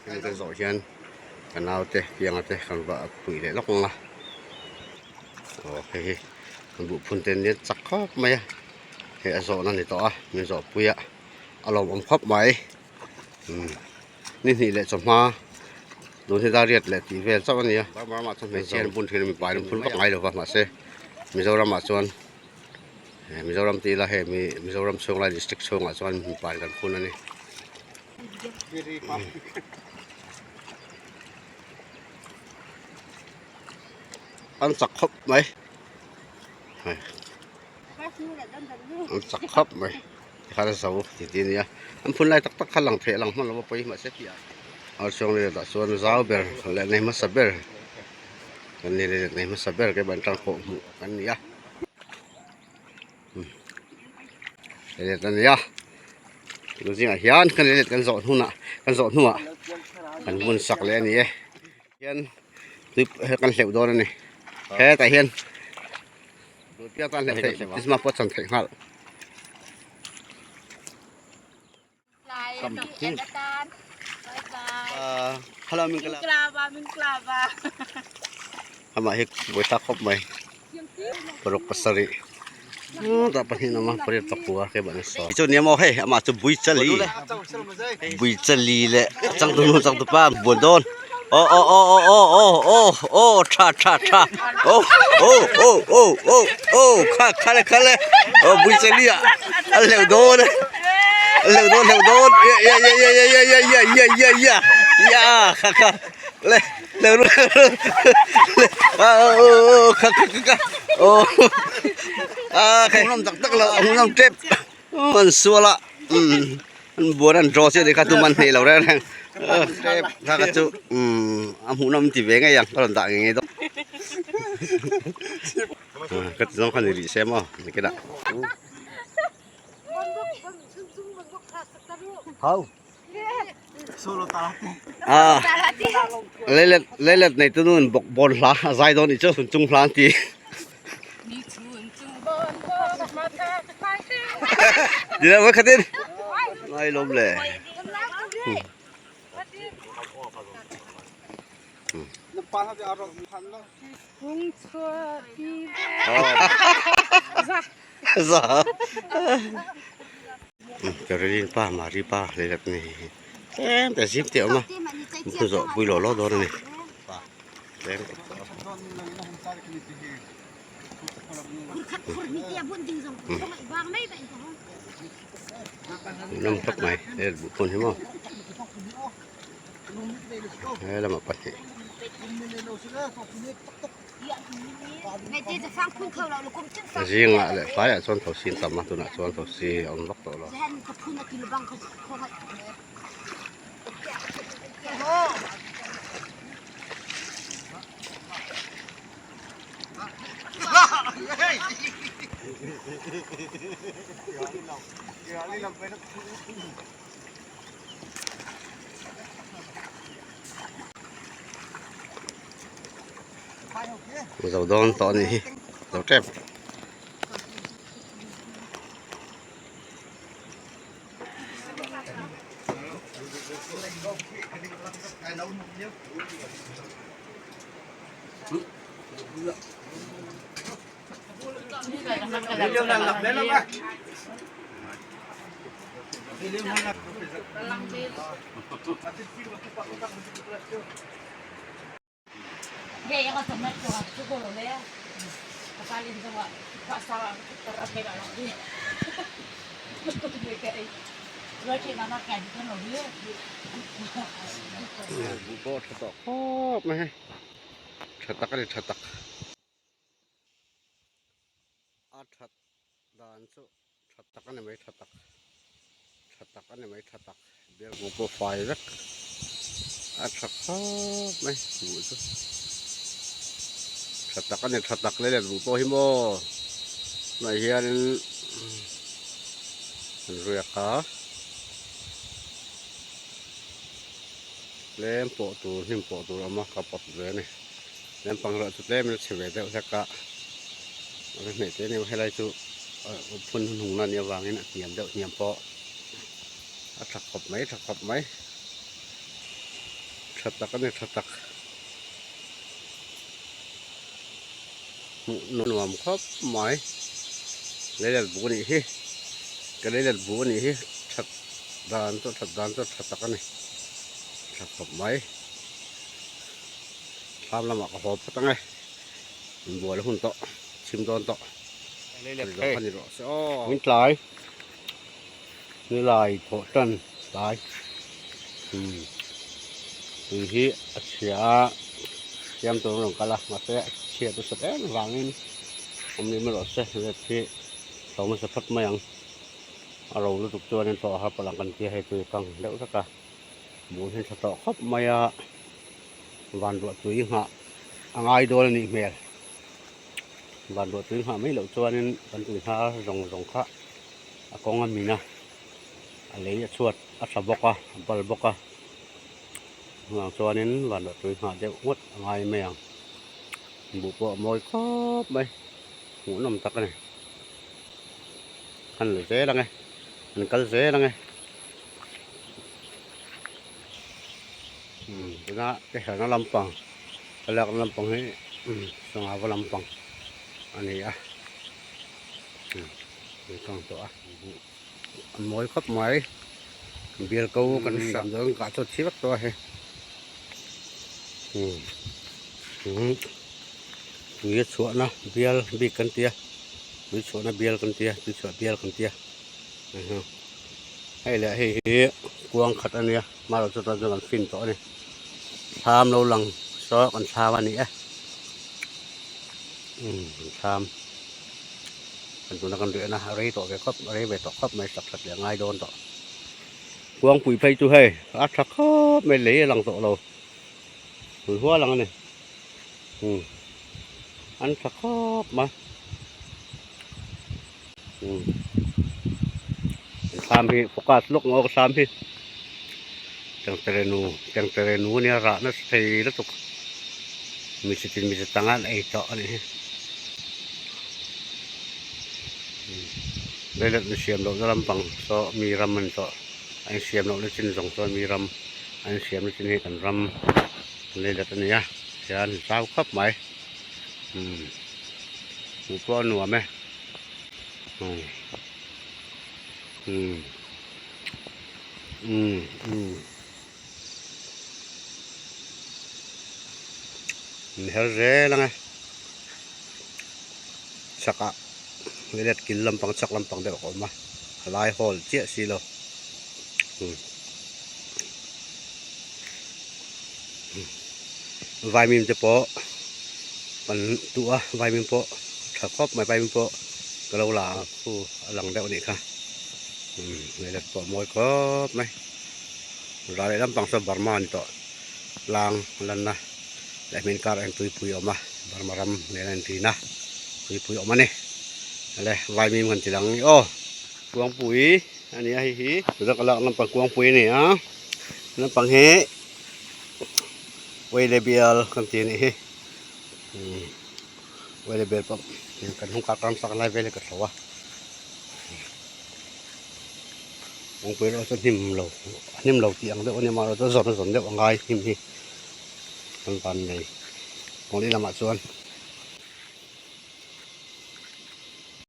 Hemi kan zawh hian ka naute pianga te kan va puih leh lawk ang a aw hei hi kan buh phun te ania chak khawp mai a hei a zawhna a ni tawh a min zawh pui a a lawmawm khawp mai umm ni hnih leh chawhma tun hi dariat leh tih vel chauh a ni a ramah chuan hmeichhia an bun thin a mipa in an phun vak ngai lo va mahse Mizoramah chuan Mizoram tih ila hei mi Mizoram chhung lai district chhungah chuan mipa in kan phun a ni. An chak khawp mai an chak khawp mai tikhan a zo ti ti ania an phun lai tak tak kha lang theih a lang hman lo a pawi mahse piah ah chuan leh tah chuan zau ber leh nei hmasa ber kan ni leh nei hmasa ber keimah atang pawh hmuh kan ni a. Leilet a ni a tun zingah hian kan leilet kan zawh hnunah kan zawh hnuah kan hmun sak leh a ni e hian tui kan hleuh dawn a ni hetah hian piang tan hleuh theih christmas pawh chan theih nghal. Amah hi buaithlak khawp mai paruk pasarih tah pahnih an awm a pariat pakua ke ban a sawi chu nia maw hei amah chu buichali buichali leh changtu nu changtu pa an buan dawn aw aw aw aw aw aw aw aw tha tha tha aw aw aw aw aw aw kha kha le kha le aw buichali ah a hleuh dawn a hleuh dawn hleuh dawn ye ye ye ye ye ye ye ye ye ye ye kha kha le hleuh ru le a aw aw kha kha kha aw a kha hmuhnawm tak tak lo a hmuhnawm tep an sual a umm an buan an draw chiah kha tum an hneh lo reng reng tep kha kha chu umm a hmuhnawm ti ve ngei ang ka rawn dah ngei ngei dawn ka ti zawng kha ni rih se maw nikinah. Leilet leilet nei tu nun bawk bawn hla a zai dawn nih chu chung hla an ti. Dila mai khatin ngai lawm le. Za. Caroline pa Mari pa leilet ni tlem te zim te a awm a hmu zawh pui law law dawn a ni tlem te pawh hmuhnawm khawp mai he buhphun hi maw he lamah pahnih. Zingah leh tlaiah chuan thosi an tam a tunah chuan thosi a awm vak tawh lo. Zo dawn tawh a nih hi zo tep. Buh pawh a tha tawh khawp mai hei tha tak a ni tha tak a that dan chu tha tak a ni mai tha tak tha tak a ni mai tha tak bial hmuh pawh fai vek a tha khawp mai buh chu tha tak a ni tha tak leh buh pawh hi maw tunah hianin an riak a tlem pawh tur hnim pawh tur a awm a ka pawt ve a ni. Lampang erawh chu tlemin a chhe ve deuh hlek a, a la hnaih teh aniang helai chu phun hnuhnung na anih avangin a hniam deuh hniam pawh a tha khawp mai tha khawp mai. Tha tak a ni tha tak. Hmuh nuam khawp mai. Leilet bu a nih hi. Ka leilet bu a nih hi. That dan chu that dan chu tha tak a ni. Tha khawp mai. Thlam lamah ka haw phawt ang e. Inbual hun tawh chhim dawn tawh. Leilet kha ni rawh se aw. Min tlai. Nilai thawh tan tlai umm tui hi a chhia a siam tur an rawn kal a mahse a chhiat nasat em avangin awm leh mai rawh se let hi hlo hmasa phawt mai ang a ro lutuk chuanin hlawh a har palh ang kan tia hei tui a kang deuh vek a bul hi a tha tawh khawp mai a van ruah tui nghah a ngai dawn a nih hmel van ruah tui nghah mai loh chuanin kan tui hnar zawng zawng kha. A kawng a min a, a lei a chhuat a tha bawk a, a bal bawk a, chuvang chuanin vanduah tui nghah deuh ngawt a ngai mai ang, buh pawh a mawi khawp mai, hmuhnawm tak a ni, han la zel ang e, an kal zel ang e, umm tuna ka herna lampang ka lakna lampang hi sangha va lampang a ni a. Kang tawh a a mawi khawp mai bial ko kan hriat dawn kah chu a thi vek tawh a hei tui a chhuahna bial bik kan tia tui chhuahna bial kan tia tui chhuah bial kan tia hei leh hei hi kuang khat a nia hmarawh chu chuan kan fin tawh a ni thlam lo lang saw kan thlam a ni e thlam. Kan tuna kan riahna a rei tawh ve khawp a rei ve tawh khawp mai sak that leh a ngai dawn tawh. Kuangpui phei chu hei a tha khawp mai lei a lang tawh lo hmui hual ang a ni umm an tha khawp mai umm thlam hi focus lawk ang aw ka thlam hi tengtere nu tengtere nu ania rah nasa thei lutuk mi chitin mi chi tanga an ei tawh a nih hi. Leilet insiam lohna lampang saw mi ram a ni tawh a insiam lohna chin zawng chuan mi ram a insiam na chin hi kan ram leilet a ni a tihian zau khawp mai umm hmuh pawh a nuam e umm umm umm umm an her zel ang e chakah leilet kil lampang chak lampang deuh a awm a a lai hawl chiah si lo vaimim te pawh kan duh a vaimim pawh tha khawp mai vaimim pawh ka lo la ang khu a lang deuh a nih kha leilet pawh a mawi khawp mai. Ral leh lampang saw Burma a ni tawh tlang lanna leh hmin kar eng tuipui a awm a Burma ram nen a inrin a tuipui a awm a ni ale vaimim kan ti lang i aw kuangpui a ni a hei hi tuna ka lak lampang kuangpui a ni a lampang hi uaile bial kan ti a nih hi umm uaile bial pawh kan hnung kar ramsak lai vel hi ka hlo a. Kawngpui erawh chu hnim lo a hnim lo tih ang deuh a ni amaherawhchu a zawn a zawn deuh a ngai hnim hi kan van nei kawng lehlamah chuan.